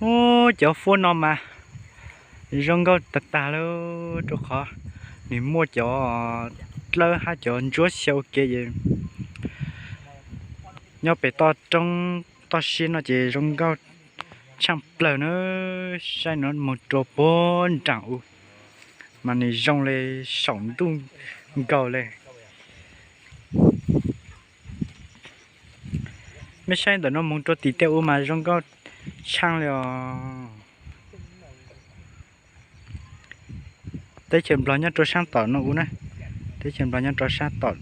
Ub, cov huab no mas zoo nkauj tag tag lawm, rau qhov nws muaj cov dlawb hab cov ntsuab xyaw ua ke es nyob pem toj roob toj siab no ces zoo nkauj tshaaj plawg na. Saib no moog rua puag nraam u mas nws zoo le saum ntuj nkaus le. Mej saib ntawm no moog rua tim tej u mas zoo nkauj tshaaj le os. Teb chaws Nplog nyob rua saab tom no u na, teb chaws Nplog nyob rua saab tom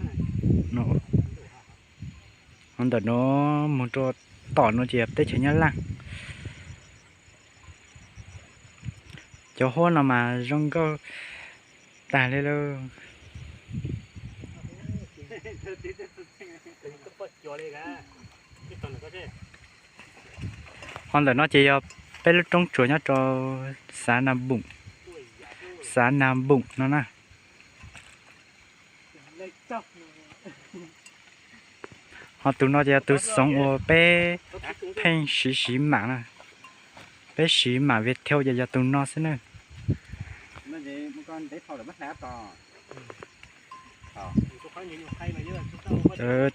no. Ho ntawm no moog rua tom no ces teb chaws Nyab Laaj. Cov huab no mas zoo nkauj tag le lauj. Ho ntawm no ces yog peb lub roob tsuas nyob rau xav Na Boom, xav Na Boom no na. Ho tug no ces yog tug xoov uas peb pheej siv siv maam na, peb siv maam Viettel ces yog tug no xwb na.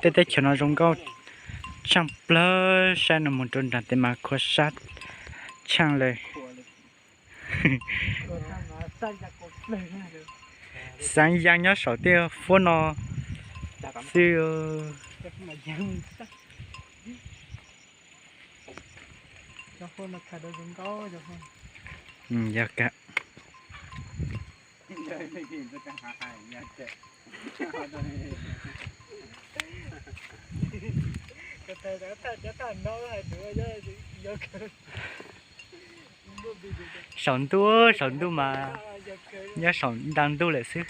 Tej teb chaws no zoo nkauj tshaaj plawg, saib no moog rua nraag tes mas khuv sab tshaaj le. Xaav yaa nyob saum tej huab no xwb. Yog ka Saum ntuj, saum ntuj mas nyob saum nta ntuj lawm xwb.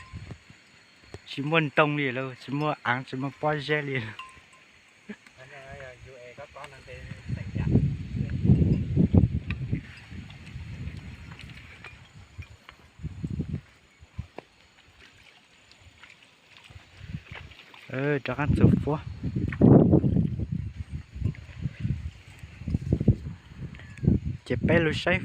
Tsis muaj ntoo li lawm, tsis muaj aav, tsis muaj pob zeb li lawm. Rov qab txug puab. Ces peb lug saib